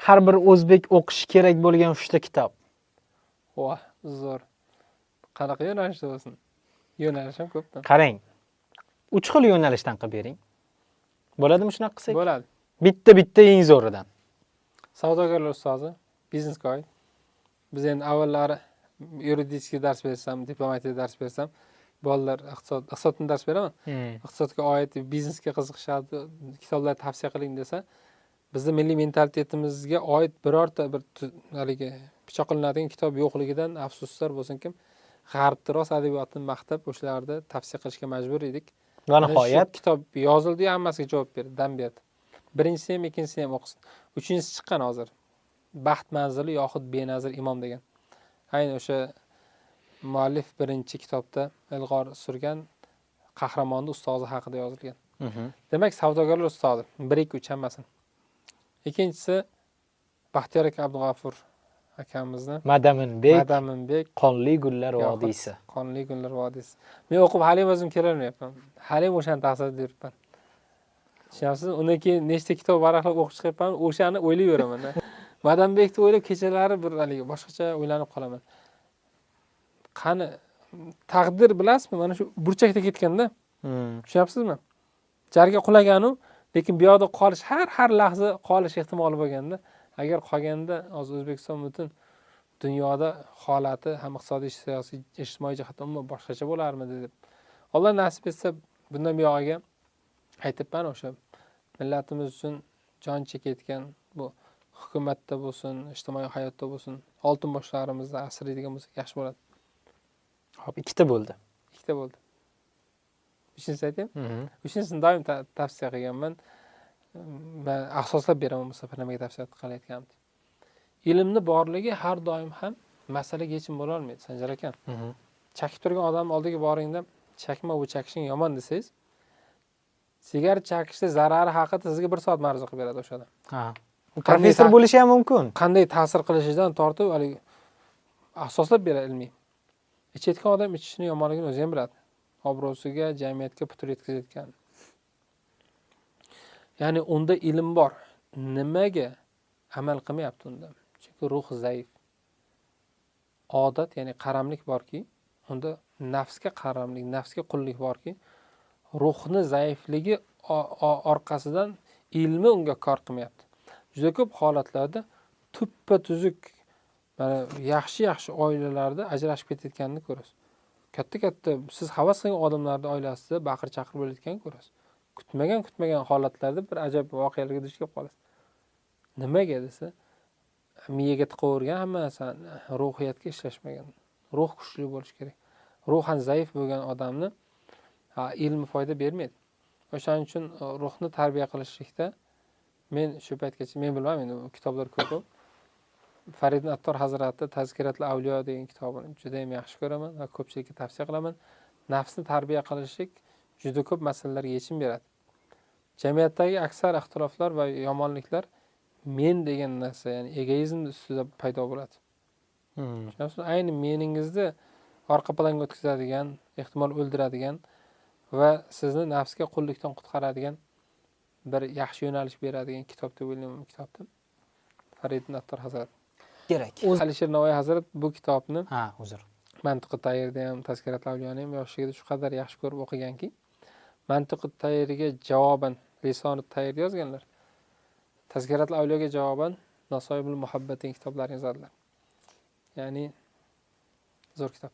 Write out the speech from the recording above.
Har bir o'zbek o'qishi kerak bo'lgan 3 ta kitob. Voh, zo'r. Qanaqa yo'nalishda bo'lsin? Yo'nalish ham ko'pda. Qarang. Uch xil yo'nalishdan qilib bering. Bo'ladimi shunaqa qilsak? Bo'ladi. Bitta bitta eng zo'ridan. Savdogarlar ustozi, biznesga oid. Biz endi avvallari юридический dars bersam, diplomatiya dars bersam, bolalar iqtisoddan dars beraman. Iqtisodga oid, biznesga qiziqishadi, kitoblar tavsiya qiling desa, bizni milliy mentalitetimizga oid birorta bir haligi pichoq qilinadigan kitob yo'qligidan afsuslar bo'lsinkim, g'arbni rost adabiyotini maqtab, o'shalarni tavsiya qilishga majbur edik. Va Mana shu nihoyat kitob yozildi, hammasiga javob berdi, dam berdi. Birinchisini ham, ikkinchisini ham o'qisin. Uchinchisi chiqqan hozir. Baxt manzili yoxud benazir imom degan. Ayni o'sha muallif birinchi kitobda ilg'or surgan qahramonni ustozi haqida yozilgan. Demak, Savdogarlar ustozi 1, 2, 3 hammasini. Ikkinchisi Baxtiyor aka Abdug'afur akamizni Madaminbek. Madaminbek. Qonli gullar yoxud vodiysi. Qonli gullar vodiysi. Men o'qib hali ham o'zim kelolmayapman. Hali ham o'shani ta'sirida yuribman. Tushunyapsizmi? Undan keyin nechta kitob varaqlab o'qib chiqyapman, o'shani o'ylayveraman. Madaminbekni o'ylab kechalari bir haligi boshqacha o'ylanib qolaman. Qani taqdir, bilasizmi, mana shu burchakda ketganda. Tushunyapsizmi? Jarga qulaganu, lekin bu yoqda qolish, har lahza qolish ehtimoli bo'lganda, agar qolganda hozir O'zbekiston butun dunyoda holati ham iqtisodiy, siyosiy, ijtimoiy jihatdan umuman boshqacha bo'larmidi deb. Alloh nasib etsa, bundan buyog'iga aytibman, o'sha millatimiz uchun jon chekayotgan, bu hukumatda bo'lsin, ijtimoiy hayotda bo'lsin, oltin boshlarimizni asraydigan bo'lsak, yaxshi bo'ladi. Hop, ikkita bo'ldi. Ikkita bo'ldi. Uchinchisi aytaymi? Uchinchisini doim tavsiya qilganman. Man asoslab beraman bu safar nimaga tavsiya qilayotganimni. Ilmni borligi har doim ham masalaga yechim bo'lolmaydi, Sanjar aka. Chakib turgan odamni oldiga boringda, "Chakma, bu chakishing yomon", desangiz, sigaret chakishni zarari haqida sizga bir soat ma'ruza qilib beradi o'sha odam. Ha. U professor bo'lishi ham mumkin. Qanday ta'sir qilishidan tortib haligi asoslab beradi ilmiy. Ichayotgan odam ichishni yomonligini o'zi ham biladi. Obro'siga, jamiyatga putur yetkazayotgan. Ya'ni unda ilm bor. Nimaga amal qilmayapti unda? Chunki ruh zaif. Odat, ya'ni qaramlik borki, unda nafsga qaramlik, nafsga qullik borki, ruhni zaifligi orqasidan ilmi unga kor qilmayapti. Juda ko'p holatlarda tuppa tuzuk, mana yaxshi yaxshi oilalarda ajrashib ketayotganini ko'rasiz. Katta katta siz havas qilgan odamlarni oilasida baqir chaqir bo'layotganini ko'rasiz. Kutmagan kutmagan holatlarda bir ajoyib voqealarga duch kelib qolasiz. Nimaga desa, miyaga tiqavergan hamma narsani, ruhiyatga ishlashmagan. Ruh kuchli bo'lishi kerak. Ruhan zaif bo'lgan odamni ilmi foyda bermaydi. O'shaning uchun ruhni tarbiya qilishlikda men shu paytgacha, men bilmayman endi, kitoblar ko'p. Faridin Attor hazrati Tazkiratul Avliyo degan kitobini juda ham yaxshi ko'raman va ko'pchilikka tavsiya qilaman. Nafsni tarbiya qilishlik juda ko'p masalalarga yechim beradi. Jamiyatdagi aksar ixtiloflar va yomonliklar men degan narsa, ya'ni egoizm ustida paydo bo'ladi. Tushunyapsizmi? Ayni meningizni orqa planga o'tkazadigan, ehtimol o'ldiradigan va sizni nafsga qullikdan qutqaradigan bir yaxshi yo'nalish beradigan kitob deb o'ylayman bu kitobni. Faridin Attor hazrat. Kerak. Alisher Navoiy hazrat bu kitobni Ha, uzr. Mantiqi Tayrni ham, Tazkiratul Avliyoni ham yoshligida shu qadar yaxshi ko'rib o'qiganki, Mantiqi Tayrga javoban Lisoni Tayr yozganlar. Tazkiratul Avliyoga javoban Nasoibul Muhabbat degan kitoblarni yozadilar. Ya'ni zo'r kitob.